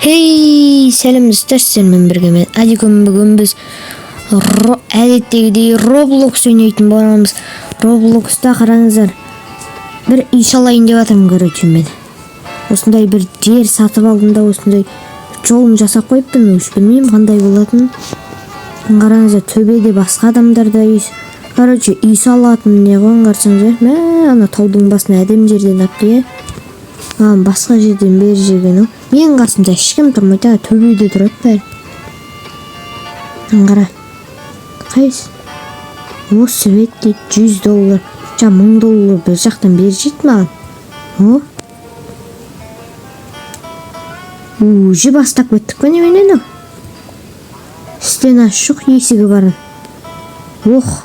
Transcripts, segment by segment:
Hey, сәлем достар, сіздермен бірге мен Адикон. Бүгін біз әдеттегідей Roblox ойнайтын боламыз. Robloxта қараңыздар, бір үй салайын деп жатырмын. Короче, мен осындай бір жер сатып алдым да, осындай жолын жасап қойыппын. Уж білмеймін қандай болатынын. Қараңыздар, төбеде басқа адамдар да үй, короче, үй салатын не ғой. Қарасаңыздар, мә, ана таудың басына әдемі жерден алыпты, иә. Маған басқа жерден бері жүрген ау. Менің қасымда ешкім тұрмайды, ана төбеде тұрады бәрі. Мына қара, қайсы? О, свет дейді, 100 доллар, жаңа 1000 доллар бір жақтан бері жетті маған. О, уже бастап кеттік па неменен? Ау, стенасы жоқ, есігі бар. Ох,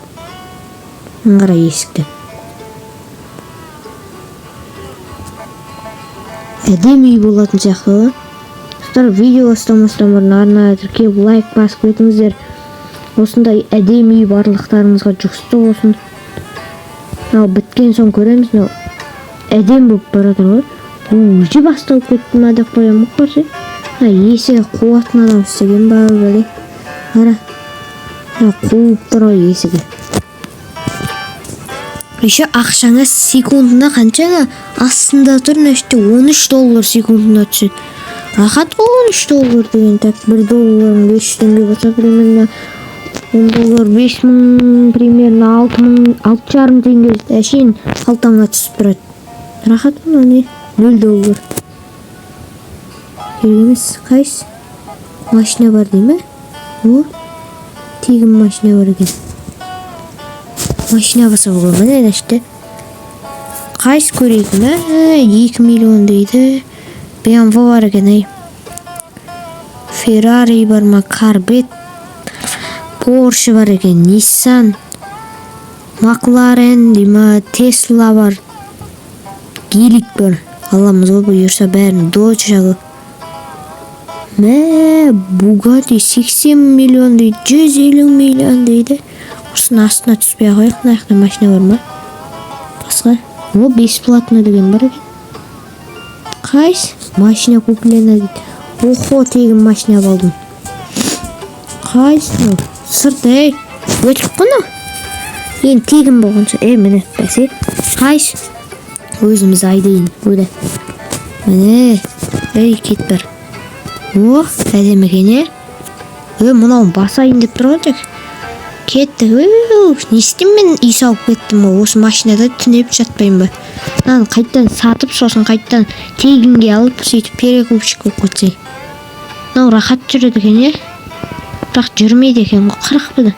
мына қара есікті. Әдемі үй болатын сияқты ғой. Достар, видео бастамастан бұрын арнаға тіркеліп, лайк басып кетіңіздер. Осындай әдемі үй барлықтарыңызға жұғысты болсын. Мынау біткен соң көреміз. Мынау әдемі болып бара жатыр ғой. Уже басталып кетті ма деп қоямын ғой. Көрсе, мына есігі қуатын адам істеген ба, бәле? Қара, мына қуып тұр ғой есігі. Еще ақшаңа секундына қанша? Ана астында тұр, мына жерде 13 доллар секундына түседі. Рахат қой 13 доллар деген. Так, 1 долларың 500 теңге болса, примерно 10 доллар 5000, примерно 6000, 6,5 теңге әшейін қалтаңа түсіп тұрады. Рахат қой. Мынау не? 0 доллар, керек емес. Қайсы машина бар дей ме? О, тегін машина бар екен. Машина болса болады ма? Мына жерде қайсы көрейік? Мә, 2 миллион дейді. БМВ бар екен. Ей, Феррари бар ма? Корвет, Порше бар екен, Ниссан, Макларен дей ма, Тесла бар, Гелик бар. Аламыз ғой бұйырса бәрін. Додж. Мә, Бугатти 80 миллион дейді, 150 миллион дейді. Осының астына түспей ақ қояйық. Мына жақта машина бар ма басқа? О, бесплатно деген бар екен. Қайсы машина куплена дейді? Охо, тегін машина алып алдым. Қайсы мынау? Сырт, ей, өтірік қой мынау енді тегін болған соң. Ей, міне, бәсе, қайсы? Өзіміз айдайын өде. Міне, ей, кет бар. О, әдемі екен, иә. Е, мынауын басайын деп тұр ғой. Тек кетті. Үу, не істеймін мен? Үй салып кеттім ғой. Осы машинада түнеп жатпаймын ба? Мынаны қайтадан сатып, сосын қайтадан тегінге алып, сөйтіп перекупщик болып кетсең. Мынау рахат жүреді екен, иә, бірақ жүрмейді екен ғой. 40 біді.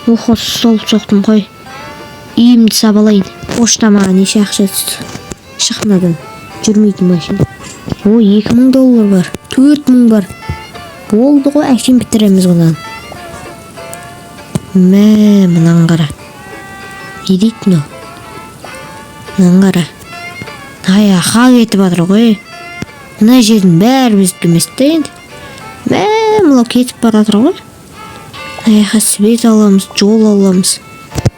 Охо, столб соқтым қой. Үйімді сап алайын. Пошта маған неше ақша түсті? Шық мынадан, жүрмейтін машина. О, 2000 доллар бар, 4000 бар. Болды ғой, әшейін бітіреміз ғой мынаны. Мә, мынаны қара, не дейді мынау? Мынаны қара, аяққа кетіп жатыр ғой. Мына жердің бәрі біздікі емес та енді. Мә, мынау кетіп бара жатыр ғой. Аяққа свет аламыз, жол аламыз.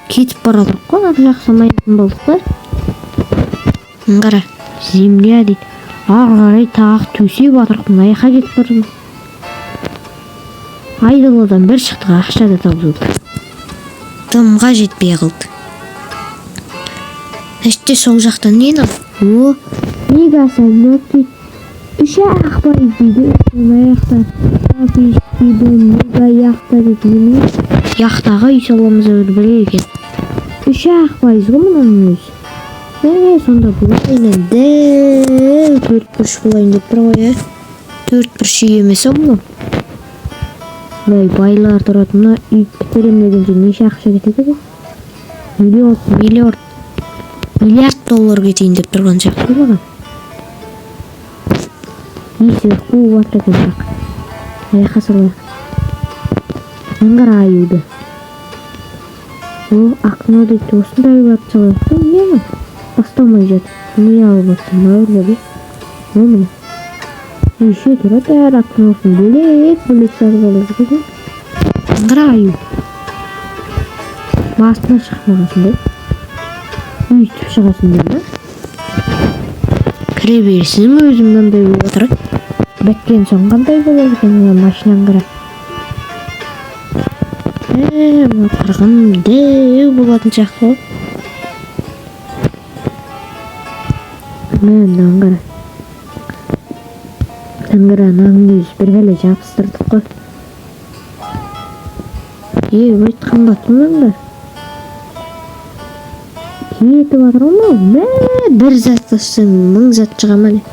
Кетіп бара жатыр ғой. Ана жақ самайтын болдық па? Мына қара, земля дейді. Ары қарай тағы төсеп жатырық. Мына жаққа кетіп бара жатыр. Айдаладан бір шықтық, ақша да табылды, дымға жетпей қалды. Іште сол жақтан не мынау? О, мега особняк дейді, 3 ақ пайыз дейді. Мына жақта тропический дом, мега яхта дейді. Немене, яхтаға үй саламыз бір біле екен. 3 ақ пайыз ғой мынаның өзі. Е, сонда былайынан дәу төрт бұрыш болайын деп тұр ғой, иә. Төрт бұрыш үй емес ау мынау. Мынай байлар тұрады. Мына үй бітіремін дегенше неше ақша кетеді екен? Миллион, миллиард, миллиард доллар кетейін деп тұрған сияқты маған. Есігі қуып жатыр екен бірақ. Аяққа салайық. Мына қара, аюды. О, окно дейді. Осындай үйлерді салайық та. Не мынау? Басталмай жатыр. Не алып жатсың мына бәле? О, міне, неше тұрады әр окносын бөлек бөлек сатып алады екен. Қара, аю басына шықмағансың ба? Өйтіп шығасыңдар да, кіре берсін. Өзі мынандай болып жатыр. Біткен соң қандай болады екен? Мына машинаны қара. Мына қырғын дәу болатын сияқты ғой. Мә, мынаны қара. Мынаны қара, мынаның өзі бір бәле жабыстырдық қой. Е, өйт қымбат мынаның бәрі. Кетіп жатыр ғой мынау. Мә, бір зат алсаң мың зат шыға ма не?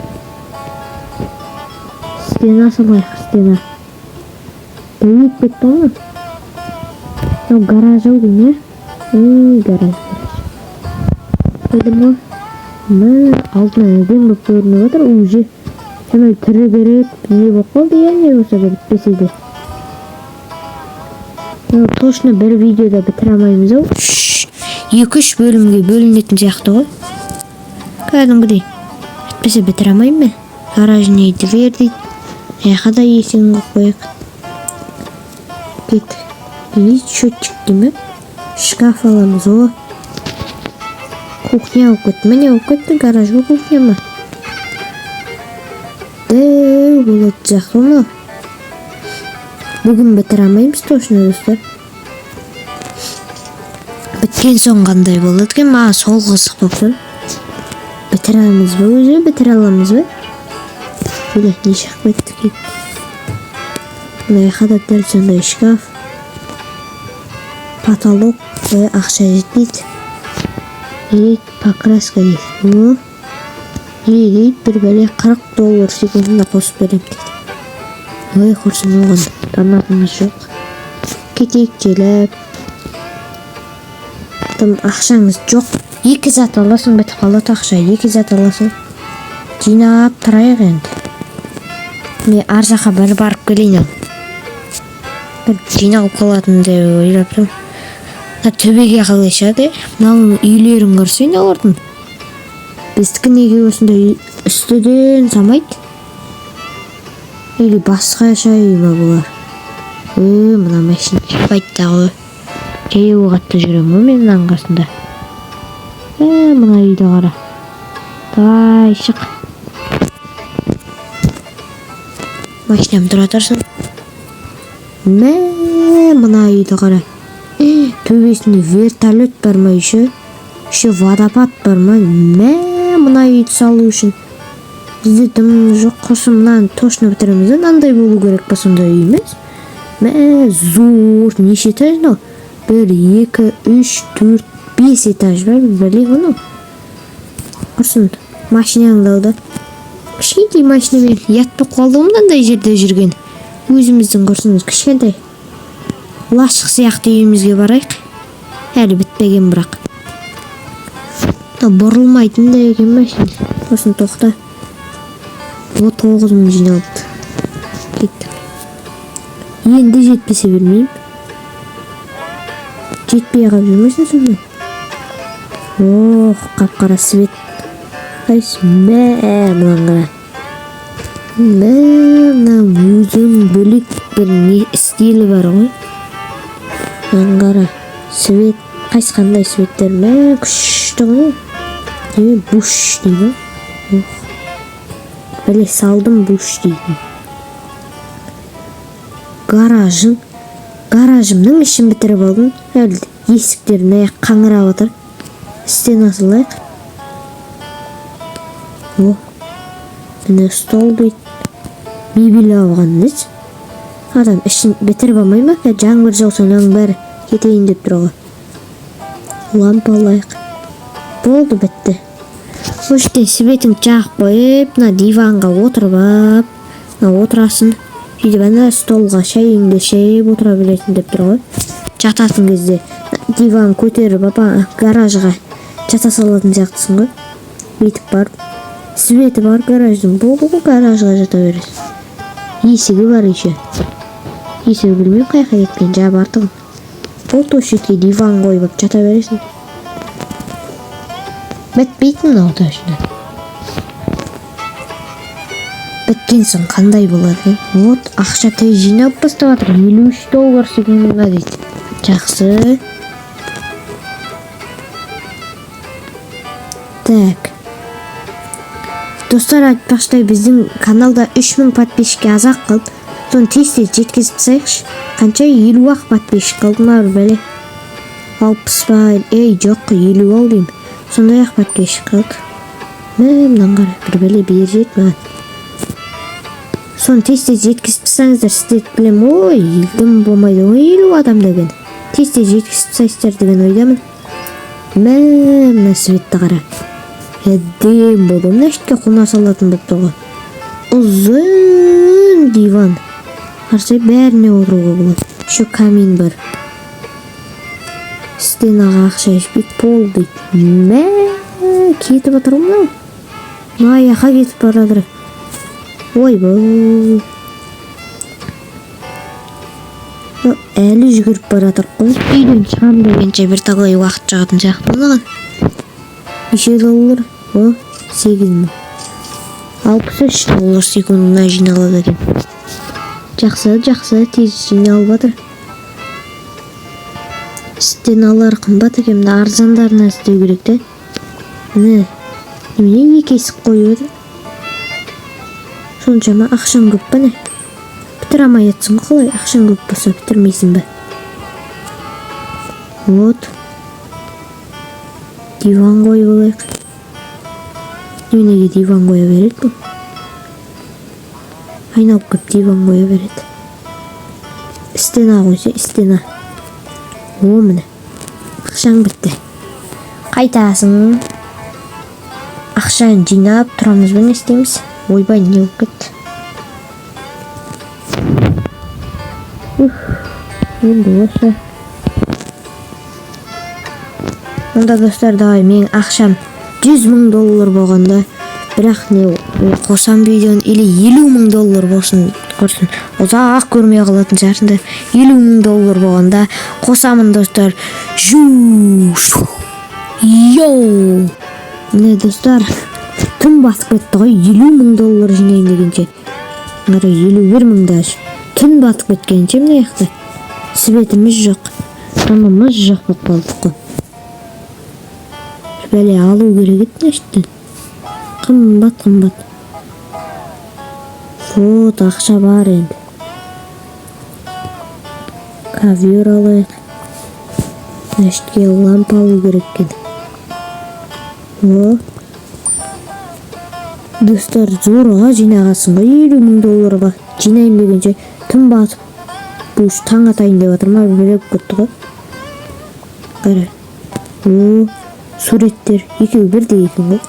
Стена салайық, стена. Дәуіп кетті ғой мынау. Мынау гараж ау деймін, иә? Гараж, гараж. Білдім ғой. Мә, алдынан әдемі болып көрініп жатыр уже. Шамалы түрі беріп, не болып қалды, иә, не болса да бітпесе де. Мынау точно бір видеода бітіре алмаймыз ау. 2-3 бөлімге бөлінетін сияқты ғой. Кәдімгідей. Әйтпесе бітіре алмаймын мен. Гаражный дверь дейді. Мына да есігін қойып қояйық. Кеттік. Не счетчик дей ме? Шкаф аламыз, о. Кухня болып кетті ме? Не болып кетті? Гараж ба, кухня ма? Дәу болатын сияқты ғой мынау. Бүгін бітіре алмаймыз точно, достар. Біткен соң қандай болады екен? Маған сол қызық болып тұр. Бітіреміз бе өзі? Бітіре аламыз ба? Өле, не шығып кетті екен? Мына жаққа да дәл сондай шкаф. Потолок. Ой, ақша жетпейді. Не покраска дейді. О, не дейді? Бір бәле 40 доллар секундына қосып беремін дейді. Ой, құрсын, оған донатымыз жоқ. Кетейік желіп. Тым ақшаңыз жоқ. Екі зат аласың, бітіп қалады ақша. Екі зат аласың. Жинап тұрайық енді. Мен ар жаққа бір барып келейін ал. Бір жиналып қалатын деп ойлап тұрмын. Мына төбеге қалай шығады? Мынаның үйлерін көрсең олардың. Біздікі неге осындай үстіден салмайды? Или басқаша үй ма бұлар? Мына машина шықпайды да ғой. Жаяу қатты жүремін ғой мен мынаның қасында. Мына үйді қара. Давай, шық. Машинам тұра тұрсын. Мә, мына үйді қара. Төбесінде вертолет бар ма еще? Еще водопад бар ма? Мә, мына үйді салу үшін. Бізде дым жоқ, құрсын, мынаны точно бітіреміз да, мынандай болу керек па сондай үй емес? Мә, зор, неше этаж мынау? 1, 2, 3, 4, 5 этаж бар, бәле ғой мынау. Құрсын, машинаңды ал да. Кішкентай машинамен ұят болып қалды ғой мынандай жерде жүрген. Өзіміздің құрсын кішкентай лашық сияқты үйімізге барайық. Әлі бітпеген бірақ. Мынау бұрылмайтын да екен машина. Сосын тоқта. О, 9000 жиналыпты. Кеттік. Енді жетпесе бермеймін. Жетпей қалып жүрмесін сонда. Ох, қап-қара свет. Қайсы? Мә, мынаны қара. Мә, мына өзінің бөлек бір не стилі бар ғой. Мынаны қара. Свет, қайсы қандай светтер? Мә, күшті ғой. Не, буш дейді. Ох. Біле салдым буш дейтін. Гаражын, гаражымның ішін бітіріп алдым. Әлі есіктерін аяқ қаңырап отыр. Стена салайық. О, міне стол дейді. Мебель алған несі? Адам ішін бітіріп алмай ма? Жаңбыр жауса мынаның бәрі кетейін деп тұр ғой. Лампа алайық. Болды, бітті. Осы жерде светін жағып қойып, мына диванға отырып алып, мына отырасың. Сөйтіп ана столға шайыңды ішіп отыра бересің деп тұр ғой. Жататын кезде диван көтеріп алып, гаражға жата салатын сияқтысың ғой. Бүйтіп барып, светі бар гараждың, болды ғой, гаражға жата бересің. Есігі бар еще. Есігі білмеймін қай жаққа кеткен, жап артығын. Болды, осы жерге диван қойып алып жата бересің. Бітпейді мынау точно. Біткен соң қандай болады екен? Вот, ақша тез жинап бастап жатыр. 53 доллар секундына дейді. Жақсы. Так. Достар, айтпақшыдай, біздің каналда 3000 подписчикке аз-ақ қалды. Соны тез-тез жеткізіп тастайықшы. Қанша? 50 ақ подписчик қалды ма, бір бәле? 60 па? Ей, жоқ, 50 ал деймін. Сондай ақ подписчик қалды. Мә, мынаны қара, бір бәле беріп жіберді маған. Соны тез-тез жеткізіп тастаңыздар, сіздерді білемін. Ой, дым болмайды ғой 50 адам деген. Тез-тез жеткізіп тастайсыздар деген ойдамын. Мә, мына светті қара. Әдемі болды. Мына ішке қона салатын болып тұр ғой. Ұзын диван. Қарасай, бәріне отыруға болады. Еще камин бар. Стенаға ақша ішпейді, пол дейді. Мә, кетіп жатыр ғой мынау. Мына аяққа кетіп бара жатыр. Ойбай. Әлі жүгіріп бара жатыр қой. Үйден шығамын дегенше бірталай уақыт шығатын сияқты маған. Неше доллар? О, 8000. 63 доллар секундына жиналады екен. Жақсы, жақсы, тез жиналып жатыр. Стеналар қымбат екен, мына арзандарынан істеу керек те. Міне, немене екі есік қойып еді? Соншама ақшаң көп па, не? Бітіре алмай жатсың ғой, қалай ақшаң көп болса бітірмейсің бе? Вот. Диван қойып алайық. Неменеге диван қоя береді бұл? Айналып келіп диван қоя береді. Стена қойса, стена. О, міне. Ақшаң бітті. Қайтасың. Ақшаны жинап тұрамыз ба, не істейміз? Ойбай, не болып кетті? Уф, енді осы. Онда, достар, давай, менің ақшам 100 мың доллар болғанда, бірақ не қосам видеоны, или 50 мың доллар болсын, құрсын, ұзақ көрмей қалатын шығарсыңдар. 50 мың доллар болғанда қосамын, достар. Жу шу. Йоу, міне, достар, түн батып кетті ғой. 50 мың доллар жинайын дегенше, қара, 51 мың даже. Түн батып кеткенше мына жақта светіміз жоқ, дымымыз жоқ болып қалдық қой. Бәле алу керек еді мына жерден, қымбат, қымбат. Вот, ақша бар енді. Ковер алайық. Мына жерге лампа алу керек екен. О, достар, зорға жинағансың ғой 50 мың долларға. Жинаймын дегенше түн батып, бұл таң атайын деп жатыр ма, бір болып кетті ғой. Қара, о, суреттер екеуі бірдей екен ғой,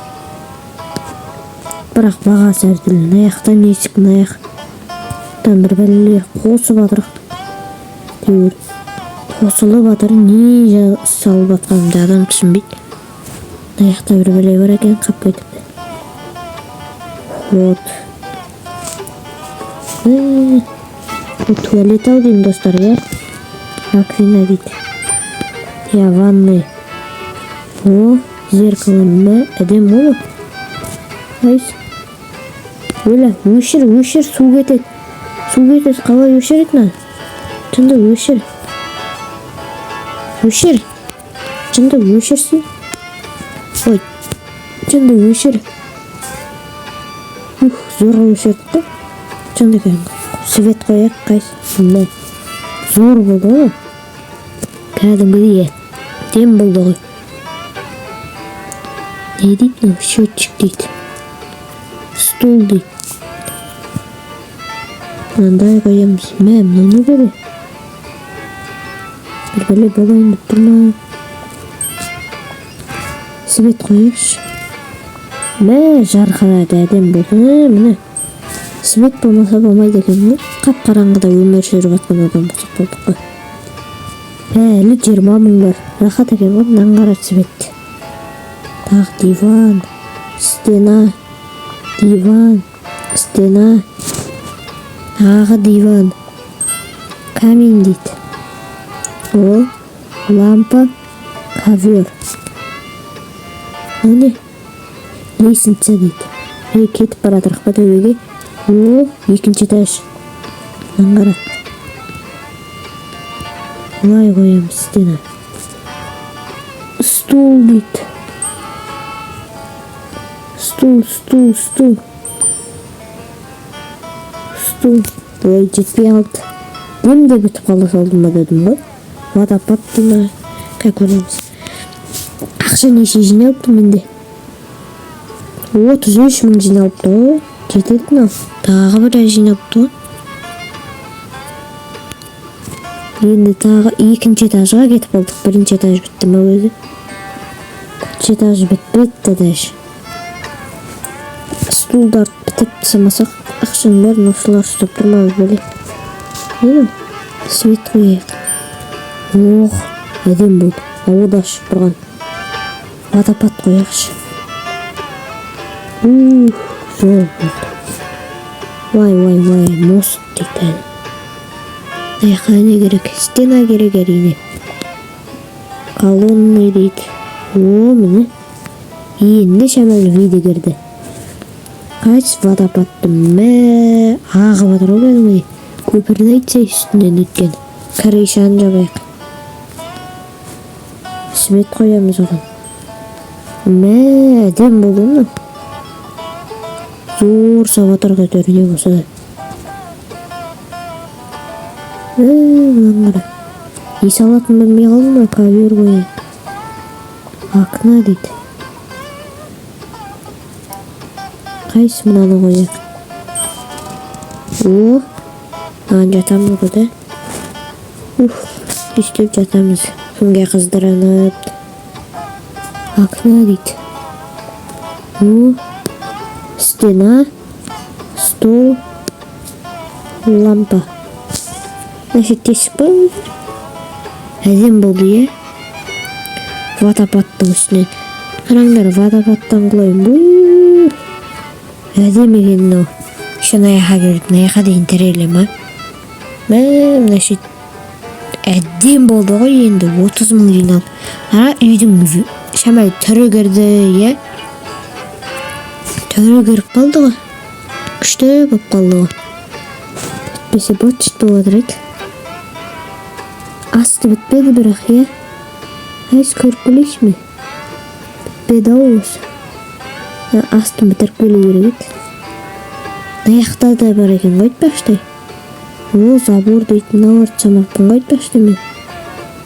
бірақ бағасы әртүрлі. Мына жақтан есік, мына жақтан бір бәлелер қосып жатыр, әйтеуір қосылып жатыр. Не салып жатқанымды адам түсінбейді. Мына жақта бір бәле бар екен, қалып кетіпті. Вот. Бұл туалет ау деймін, достар, иә, раковина дейді, иә, ванный. О, зеркало. Мә, әдемі ғой бұл. Айс, өлә, өшір, өшір, су кетеді, су кетеді. Қалай өшіреді мынаны? Жынды, өшір, өшір, жынды, өшірсін. Ой, жынды, өшір. Ух, зорға өшірдік қой. Жынды екен. Свет қояйық. Қайсы? Мә, зор болды ғой, кәдімгідей әдемі болды ғой. Не дейді мынау? Счетчик дейді, стол дейді. Мынандай қоямыз. Мә, мынау не бәле? Бір бәле болайын деп тұр ма? Свет қояйықшы. Мә, жарқырады, әдемі болды. Міне, свет болмаса болмайды екен ғой. Қап қараңғыда өмір сүріп жатқан адам ұқсап болдық қой. Әлі 20 мың бар, рахат екен ғой. Мынаны қара, свет. Тағы диван, стена, диван, стена, тағы диван, камин дейді. О, лампа, ковер. Мынау не? Лестница дейді. Ей, кетіп бара жатырық па төбеге? О, екінші этаж. Мынаны қара. Былай қоямыз стена. Стул дейді. Стул. Стул, стул, стул, стул. Ой, жетпей қалды. Демде бітіп қала салдым ба дедім ғой. Водопад дей ма, как көреміз. Ақша неше жиналыпты менде? 33 000 жиналыпты ғой. Жетеді мынау. Тағы біраз жиналыпты ғой. Енді тағы екінші этажға кетіп қалдық. Бірінші этаж бітті ма өзі? Екінші этаж бітпеді даже. Стулдарды бітіріп тастамасақ, ақшаның бәрін осылар ұстап тұр ма, бөлек. Не мынау? Свет қояйық. Ох, әдемі болды. Ауада ұшып тұрған. Водопад қояйықшы. Ух, зор болды. Вай, вай, вай, мост дейді әлі. Мына жаққа не керек? Стена керек, әрине. Колонны дейді. О, міне. Енді шамалы виді кірді. Қайсы водопадты, мә, ағып жатыр ғой кәдімгідей. Көпірді айтса, үстінен өткен. Крышаны жабайық. Свет қоямыз оған. Мә, әдемі болды ғой мынау. Зор сап жатыр әйтеуір, не болса да. Мә, мынаны қара. Не салатынын білмей қалдым ғой, ковер қояйық. Окна дейді. Қайсы, мынаны қояйық. О, мынаған жатамыз ғой да. Уф, өйстіп жатамыз. Күнге қыздырынып. Окна дейді. О, стена, стол, лампа. Значит, тесік па өзі? Әдемі болды, иә? Водопадтың үстінен. Қараңдар, водопадтан құлаймын. Бұ, әдемі екен мынау. Еще мына жаққа келіп, мына жаққа дейін тіреле ма? Мә, мына шет әдемі болды ғой енді. 30 000 жиналды. Қара, үйдің шамалы түрі кірді, иә? Түрі кіріп қалды ғой. Күшті болып қалды ғой. Бітпесе быт-шыт болып жатыр еді. Асты бітпеді бірақ, иә? Қайсы, көріп келейікші ме? Бітпеді ау осы. Астын бітіріп келу керек еді. Мына жақта да бар екен ғой, айтпақшы. О, забор дейді. Мыналарды салмаппын ғой, айтпақшы мен.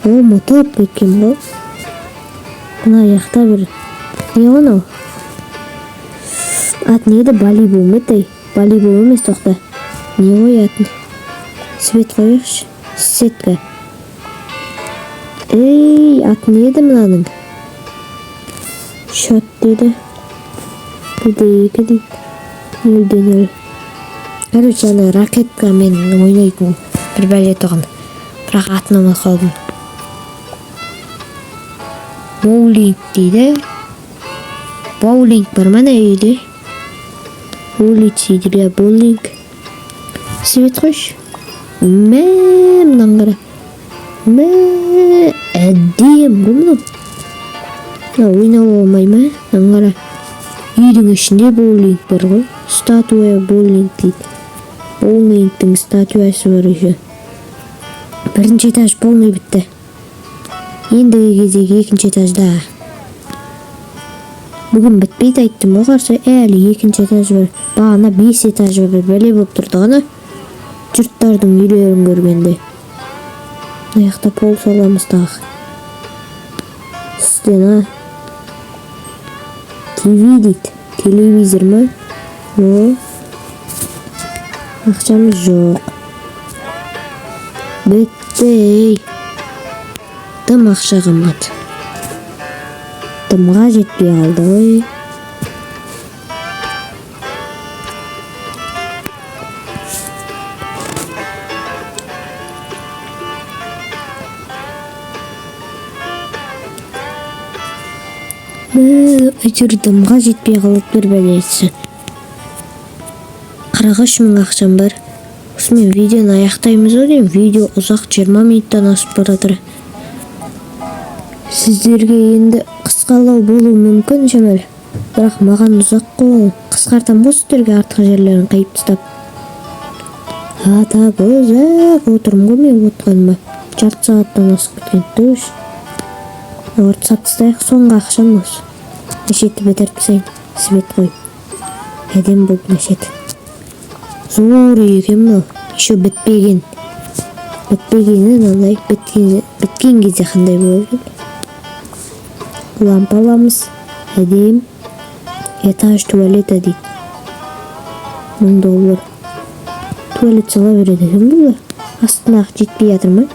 О, ұмытып кеткен ғой. Мына жақта бір не ғой мынау? Аты не еді? Волейбол ма еді? Волейбол емес, тоқта. Не ғой атын? Свет қояйықшы. Сетка. Ей, аты не еді мынаның? Счет дейді. Бірде екі дейді. 0-0. Короче, ана ракеткамен ойнайтын бір бәле тұғын. Бірақ атын ұмытып қалдым. Боулинг дейді. Боулинг бар ма ана үйде? Улица для боулинг. Свет қойшы. Мә, мынаны қара. Мә, әдемі ғой мынау. Мына ойнауға болмай ма? Мынаны қара. Үйдің ішінде боулинг бар ғой. Статуя боулинг дейді. Боулингтің статуясы бар еще. Бірінші этаж полный бітті. Ендігі кезек екінші этажда. Бүгін бітпейді, айттым ғой, қарсы. Әлі екінші этаж бар. Бағана бес этаж бар, бір бәле болып тұрды ғана. Жұрттардың үйлерін көргенде. Мына жақта пол саламыз тағы. Стена. ТВ дейді. Телевизор ма? О. Ақшамыз жоқ. Бітті, ей. Дым ақша қалмады. Дымға жетпей қалды ғой. Мә, әйтеуір дымға жетпей қалады бір бәлесі. 43 000 ақшам бар. Осымен видеоны аяқтаймыз ғой деймін. Видео ұзақ, 20 минуттан асып бара жатыр. Сіздерге енді қысқалау болуы мүмкін шамалы. Бірақ маған ұзақ қой. Қысқартам ғой сіздерге, артық жерлерін қиып тастап. А так ұзақ отырмын ғой мен отқаныма. Жарты сағаттан асып кеткен. Түш. Оларды сатып тастайық, соңғы ақшам осы. Шетті бітіріп тастайын. Свет қойып. Әдемі болып мына шеті. Зор үй екен мынау. Еще бітпеген. Бітпегені мынандай, біткен кезде қандай болады екен? Лампа аламыз. Әдем. Этаж туалета дейді. 1000 доллар. Туалет сала береді екен бұлар. Астына жетпей жатыр ма?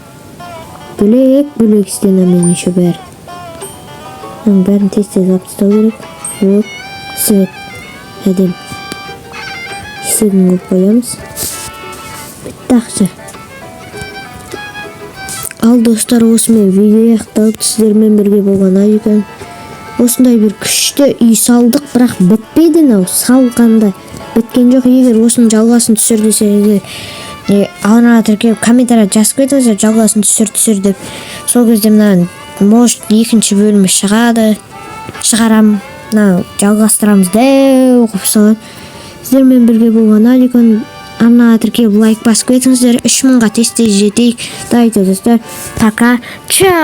Бөлек бөлек стенамен еще бәрі. Мынаның бәрін тез тез алып тастау керек. Вот свет. Әдем. Есігін қойып қоямыз. Бітті ақша. Ал, достар, осымен видео аяқталды. Сіздермен бірге болған Айкон. Осындай бір күшті үй салдық, бірақ бітпеді мынау. Салғанда біткен жоқ. Егер осының жалғасын түсір десеңіздер, не арнаға тіркеліп, комментарий жазып кетіңіздер, жалғасын түсір, түсір деп. Сол кезде мына, может, екінші бөлімі шығады. Шығарам. Мына жалғастырамыз дәу қылып салады. Сіздермен бірге болған Аликон. Арнаға тіркеліп, лайк басып кетіңіздер. 3000-ға тез тез жетейік. Давайте, достар, пока, чао.